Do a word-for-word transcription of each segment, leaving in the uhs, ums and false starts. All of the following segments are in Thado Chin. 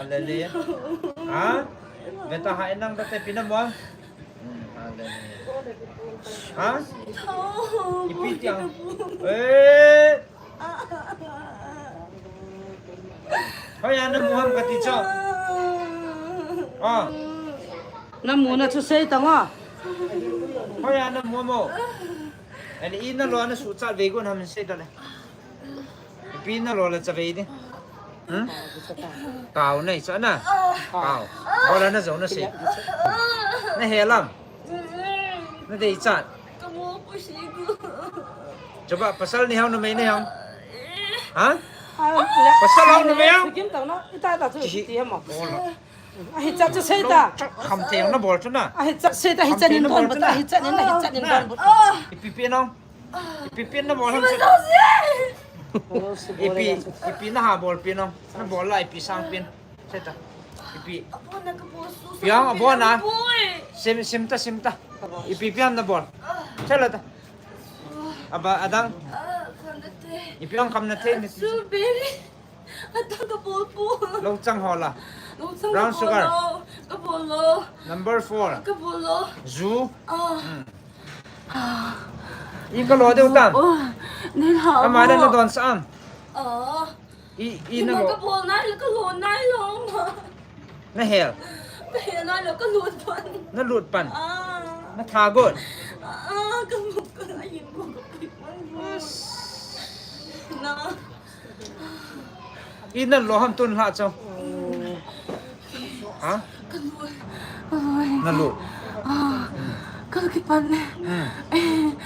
Hallelujah. Ha? Beta ha inang beta pina mo. Hmm, hallelujah. Ha? Ipi tiang. Eh. Hoiya namu ham kati cho. Ah. Namu na chu sei tang o. Hoiya namu mo. Ani ina lo na su cha ve gon ham sei ta le. Ipi nalo le chavei di. Hmm? Kau nei cha na. Kau. Bola na jo na sei. Na he lam. Na dei chat. Chuba pasal ni hao numei ni hao. Ha? Pasal hao numei hao. Kim tang na. Ita ta chu ti mo. Bola. Ahi cha chu sei ta. Kham thei na bol chu na. Ahi cha sei ta, hi cha nin don bol ta, hi cha nin na, hi cha nin don bol. Ipi pi nong. Ipi pi na bol ham. Ipi, ipi na ha bol pi nong. Na bol la ipi sang pin. Sei ta. Ipi. Piang abo na. Sim, sim ta, sim ta. Ipi piang na bol. Sei la ta. Aba adang. Ipi ang kam na thei ni. Strawberry. Ata ka bol po. Longchang ho la. Longchang Brown ka bol sugar. Lo. Ka bol lo. Number four. Ka bol lo. Zu. Ah. Hmm. I ka lo deu tam. Oh, nei ha. Ama na na don sa am. Ah. I, i na lo. Ka bol nai lo, ka lo nai lo ma. Na hel. Na hel nai lo, ka lut pan. Na lut pan. Ah. Na tha got. Ah, ka muk ka ayin ko ka pui pan. Na. I na lo ham tun la cho. Ha? Ka lut. Ai. Na lut. Ah, ka kipan. Hmm. Eh,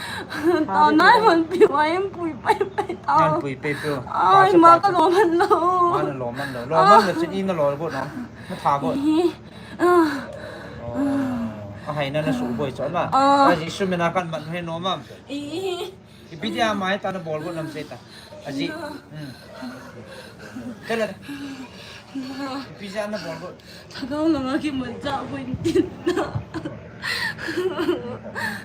ta nai man pi wa em pui pai pai ta. Nan pui pai pai. Ai, ma ka lo man lo. Ma na lo man lo. Lo man lo chin i na lo got no. Na tha got. I. Ah. Oh. Ahai na na su boi cho na. Ah. Ai, Jisu mina kan man he no mam. I. Ipi dia mai ta na bol got nam sei ta. Aji. Hmm. Kala. Ipi dia na bol got. Thagau langa kiman cha ko in tin na.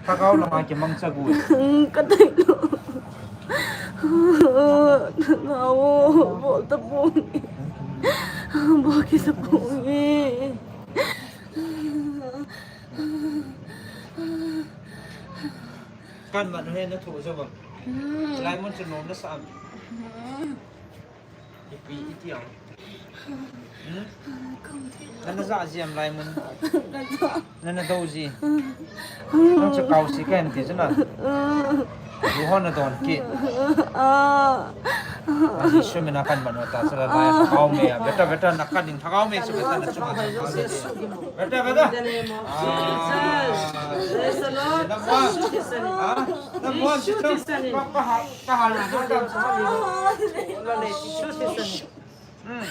Thagau langa kimang cha ko. Hmm, ka tai lo. Thagau, bol ta bol. Bol ki sa bol. Kan man he na thu jo bang. Hmm. Lai mun chu nom na sa am. Hmm. Ipi iti ang. Hmm? Kan na za ji am lai mun. Kan za. Na na do ji. Nang chu kau si kan ti chu na. Hmm. Lu ho na don ki. Ah. Ani su me na kan man ta sa la lai. Kau me ya. Beta beta na ka ding thagau me chu beta na chu. Beta beta. In the name of Jesus. Praise the Lord. Number one. Ah, number one. Yeshu Christian. Pa, pa, ha, pa, ha, ha, ha, ha. Yeshu Christian. Hmm.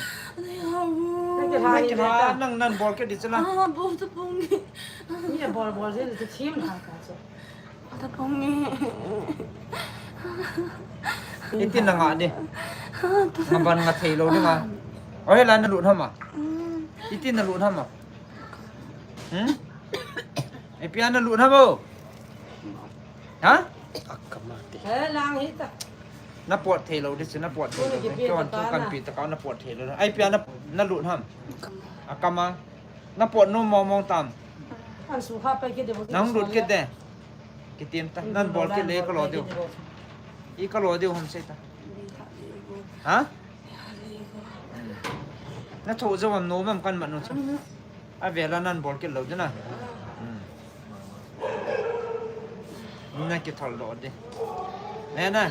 Nang ke ha, nang, nang bol ke di chana. Ah, bol ta pong. Ni bol, bol je, thim ha ka chu. Bol ta pong. Iti na nga di. Nga ban nga thei lo di nga. Oi, la na lut ham a. Hmm. Iti na lut ham a. Hmm? Ipi a na lut ham o. Ha? Akama te. Eh, lang hita. Na pot thei lo di chu, na pot thei lo di. Kei wan thu kan pi ta ka na pot thei lo. Ipi a na, na lut ham. Akama. Na pot nom mong mong tam. An su kha pai ke de bo. Nang lut ke de. Kitim ta. Nan bol ke le ka lo diu. I ka lo diu ham sei ta. Ha? Na tho jo am nom am kan man nu chu. A vela nan bol kit lou ding na. Hmm. Na kithol doh ding. Ne na.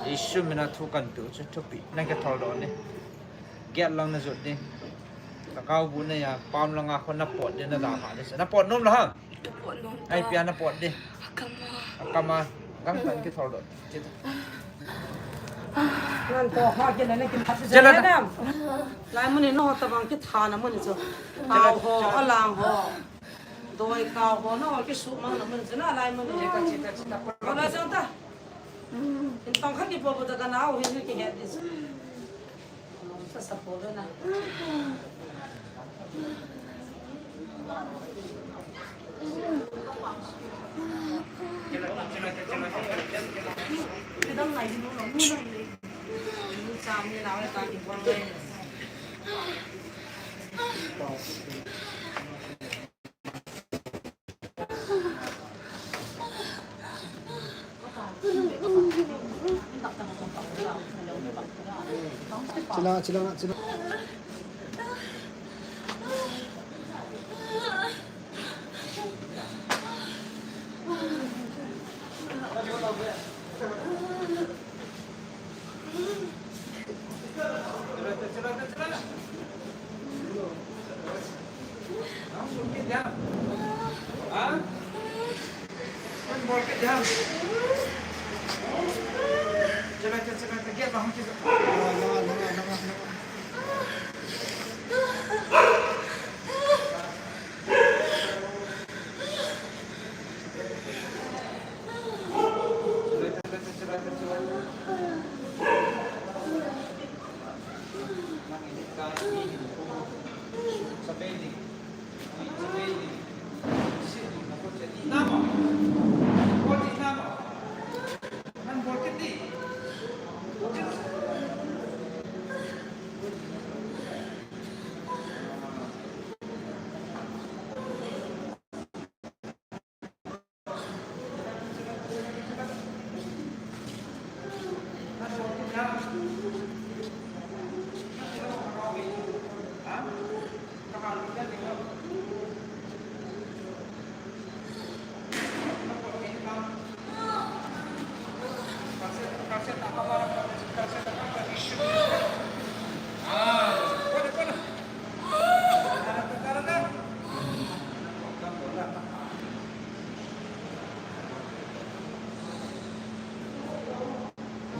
Isu mina thu kan pe u chu thupi. Na kithol doh ding. Gate lang na jot ding. Ka kau bu na ya pam lang a kho na pot ding na da ha ding. Na pot nom la ha. Ai pia na pot ding. Akama. Akama. Gang tan kithol doh. Nan to kha ke na ne kin phat. Jela da. Lai mun ni no ta bang kitha na mun chu. Tao ho, alang ho. Doi kau ho, no ki su mang na mun chu na lai mun ni. Chita, chita, chita. Ko la jong ta. In tong kha ki po po ta ka nau hin ki het dis. Sa sa po na. Chila, chila, chila.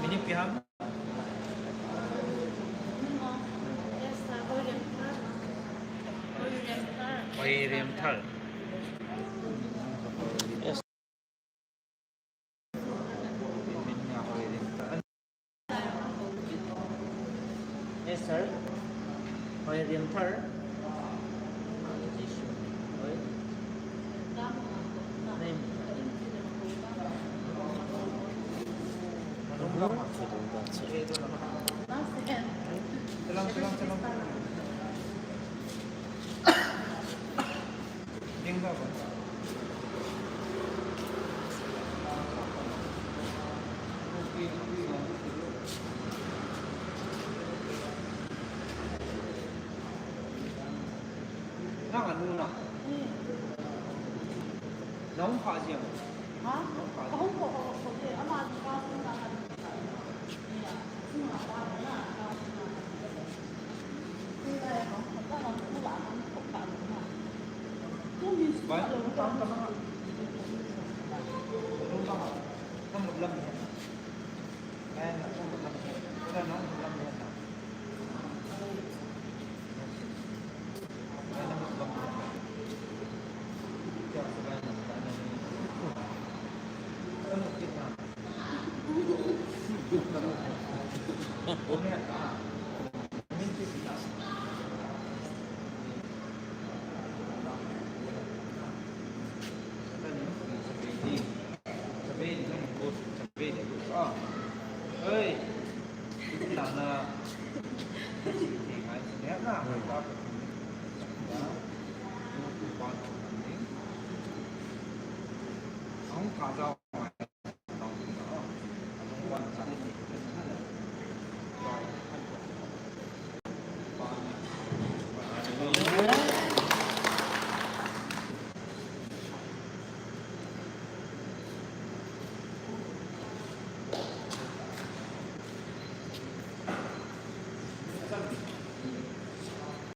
Minute kiham? Hoiremthar. Yes, sir. Hoiremthar. Nang anu na. Nang kha jeng. Ha? Nang kha. Kahung ko ko ko de ama ka na.